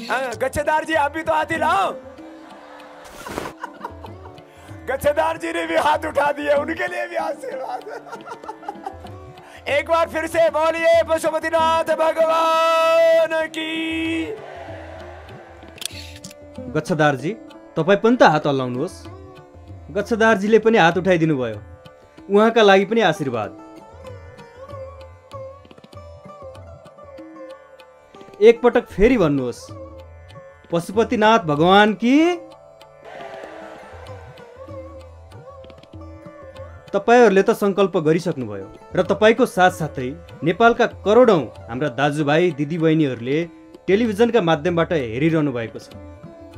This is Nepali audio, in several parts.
गच्छेदार जी आप भी तो हाथ हिलाओ। गच्छेदार जी ने भी हाथ उठा दिए, उनके लिए भी आशीर्वाद। एक बार फिर से बोलिए पशुपतिनाथ भगवान की। गच्छदारजी तपाई पनि त हात हल्लाउनुहोस्। गच्छदारजीले पनि हात उठाइदिनु भयो, उहाँका लागि पनि आशीर्वाद। एक पटक फेरि भन्नुहोस्, पशुपतिनाथ भगवान की। तपाईहरूले त सङ्कल्प गरिसक्नुभयो र तपाईँको साथसाथै नेपालका करोडौँ हाम्रा दाजुभाइ दिदीबहिनीहरूले टेलिभिजनका माध्यमबाट हेरिरहनु भएको छ।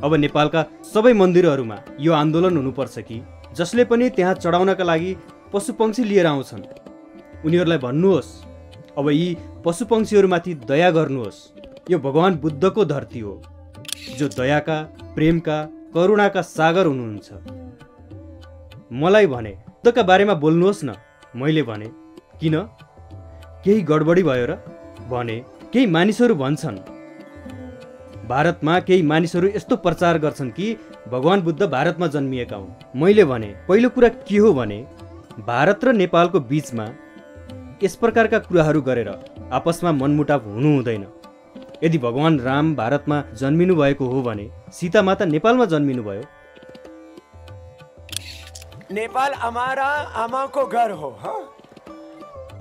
अब नेपालका सबै मन्दिरहरूमा यो आन्दोलन हुनुपर्छ कि जसले पनि त्यहाँ चढाउनका लागि पशुपक्षी लिएर आउँछन् उनीहरूलाई भन्नुहोस्, अब यी पशुपक्षीहरूमाथि दया गर्नुहोस्। यो भगवान बुद्धको धरती हो, जो दयाका, प्रेमका, करुणाका सागर हुनुहुन्छ। मलाई भने बुद्धका बारेमा बोल्नुहोस् न। मैले भने किन, केही गडबडी भयो र? भने केही मानिसहरू भन्छन्, भारतमा केही मानिसहरू यस्तो प्रचार गर्छन् कि भगवान बुद्ध भारतमा जन्मिएका हुन्। मैले भने पहिलो कुरा के हो भने भारत र नेपालको बीचमा यस प्रकारका कुराहरू गरेर आपसमा मनमुटाव हुनु हुँदैन। यदि भगवान राम भारतमा जन्मिनु भएको हो भने सीता माता नेपालमा जन्मिनु भयो। नेपाल हमारा आमा को घर हो।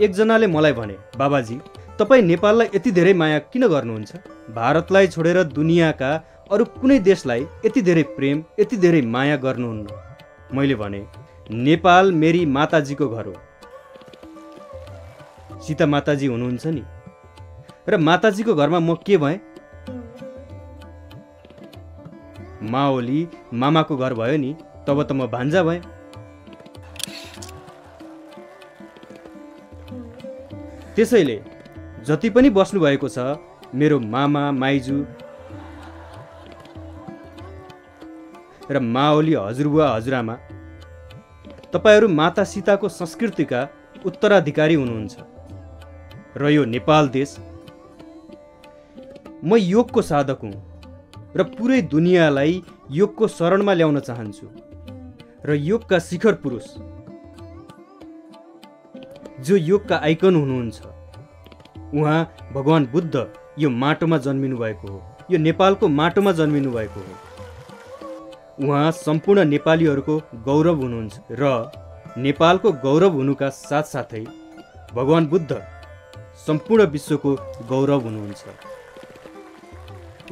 एकजनाले मलाई भने, बाबाजी तपाईँ नेपाललाई यति धेरै माया किन गर्नुहुन्छ? भारतलाई छोडेर दुनियाँका अरू कुनै देशलाई यति धेरै प्रेम, यति धेरै माया गर्नुहुन्न। मैले भने नेपाल मेरी माताजीको घर हो। सीता माताजी हुनुहुन्छ नि, र माताजीको घरमा म के भएँ? माओली मामाको घर भयो नि, तब त म भान्जा भएँ। त्यसैले जति पनि बस्नु भएको छ मेरो मामा माइजू र माओली हजुरबुवा हजुरआमा, तपाईहरू माता सीताको संस्कृतिका उत्तराधिकारी हुनुहुन्छ। र यो नेपाल देश, म योगको साधक हुँ र पुरै दुनियाँलाई योगको शरणमा ल्याउन चाहन्छु। र योगका शिखर पुरुष जो योगका आइकन हुनुहुन्छ, उहाँ भगवान बुद्ध यो माटोमा जन्मिनु भएको हो, यो नेपालको माटोमा जन्मिनु भएको हो। उहाँ सम्पूर्ण नेपालीहरूको गौरव हुनुहुन्छ र नेपालको गौरव हुनुका साथसाथै भगवान बुद्ध सम्पूर्ण विश्वको गौरव हुनुहुन्छ।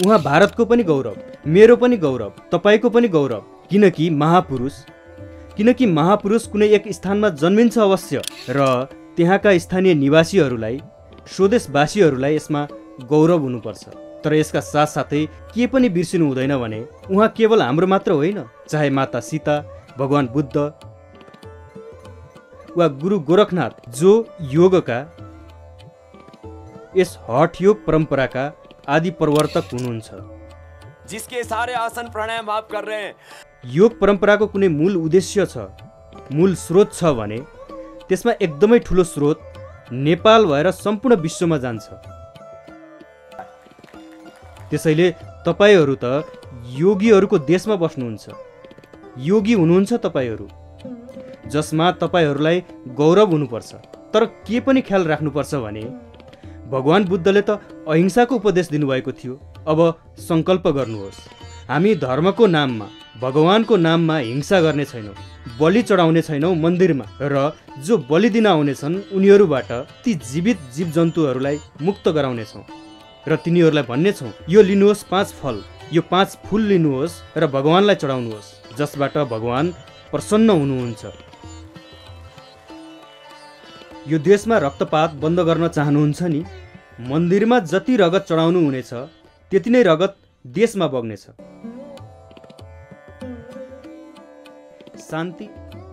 उहाँ भारतको पनि गौरव, मेरो पनि गौरव, तपाईँको पनि गौरव। किनकि महापुरुष कुनै एक स्थानमा जन्मिन्छ अवश्य, र त्यहाँका स्थानीय निवासीहरूलाई, स्वदेशवासीहरूलाई यसमा गौरव हुनुपर्छ। तर यसका साथसाथै के पनि बिर्सिनु हुँदैन भने उहाँ केवल हाम्रो मात्र होइन, चाहे माता सीता, भगवान बुद्ध वा गुरु गोरखनाथ, जो योगका, यस हठ योग परम्पराका आदि प्रवर्तक हुनुहुन्छ, जिसके सारे आसन प्राणायाम आप कर रहे हैं। योग परम्पराको कुनै मूल उद्देश्य छ, मूल स्रोत छ भने त्यसमा एकदमै ठुलो स्रोत नेपाल भएर सम्पूर्ण विश्वमा जान्छ। त्यसैले तपाईहरू त योगीहरूको देशमा बस्नुहुन्छ, योगी हुनुहुन्छ तपाईहरू, जसमा तपाईहरूलाई गौरव हुनुपर्छ। तर के पनि ख्याल राख्नुपर्छ भने भगवान बुद्धले त अहिंसाको उपदेश दिनुभएको थियो। अब सङ्कल्प गर्नुहोस्, हामी धर्मको नाममा, भगवानको नाममा हिंसा गर्ने छैनौँ, बलि चढाउने छैनौँ मन्दिरमा, र जो बलि दिन आउनेछन् उनीहरूबाट ती जीवित जीवजन्तुहरूलाई मुक्त गराउनेछौँ र तिनीहरूलाई भन्नेछौँ, यो लिनुहोस् 5 फल, यो 5 फुल लिनुहोस् र भगवानलाई चढाउनुहोस्, जसबाट भगवान प्रसन्न हुनुहुन्छ। यो देशमा रक्तपात बन्द गर्न चाहनुहुन्छ नि, मन्दिरमा जति रगत चढाउनु हुनेछ त्यति नै रगत देशमा बग्नेछ। शान्ति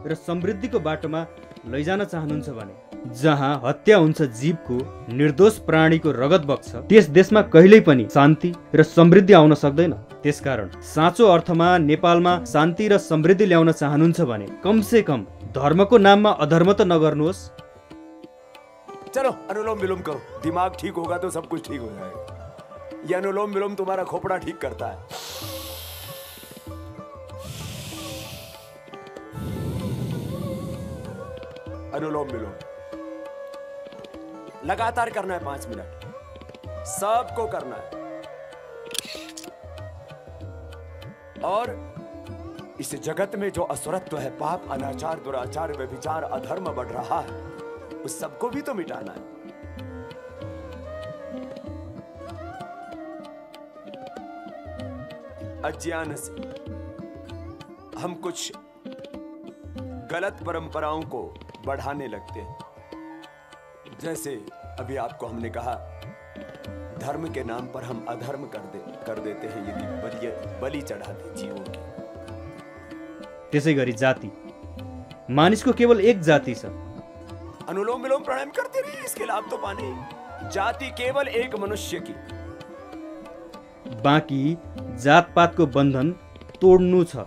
र समृद्धिको बाटोमा लैजान चाहनुहुन्छ भने जहाँ हत्या हुन्छ जीवको, निर्दोष प्राणीको रगत बग्छ, त्यस देशमा कहिल्यै पनि शान्ति र समृद्धि आउन सक्दैन। त्यसकारण साँचो अर्थमा नेपालमा शान्ति र समृद्धि ल्याउन चाहनुहुन्छ भने कमसे कम धर्मको नाममा अधर्म त नगर्नुहोस्। चलो अनुलोम विलोम करो, दिमाग ठीक होगा तो सब कुछ ठीक हो जाएगा। यह अनुलोम विलोम तुम्हारा खोपड़ा ठीक करता है। अनुलोम विलोम लगातार करना है 5 मिनट, सबको करना है। और इस जगत में जो असुरत्व है, पाप, अनाचार, दुराचार, व्यभिचार, अधर्म बढ़ रहा है, उस सबको भी तो मिटाना है। अज्ञान से हम कुछ गलत परंपराओं को बढ़ाने लगते हैं। जैसे अभी आपको हमने कहा, धर्म के नाम पर हम अधर्म कर देते हैं यदि बलि चढ़ाते जीवों की। त्यसै गरी जाति, मानिसको केवल एक जाति छ। अनुलोम विलोम प्राणायाम करते रहिए, इसके लाभ तो पाने। जाति केवल एक मनुष्य की, बाँकी जातपातको बन्धन तोड्नु छ।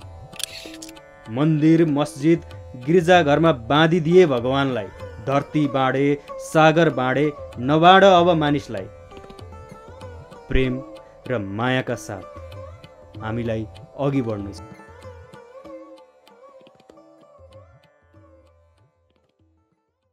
मन्दिर, मस्जिद, गिर्जाघरमा बाँधिदिए भगवानलाई, धरती बाँडे, सागर बाँडे, नबाँड अब मानिसलाई। प्रेम र मायाका साथ हामीलाई अघि बढ्नु छ।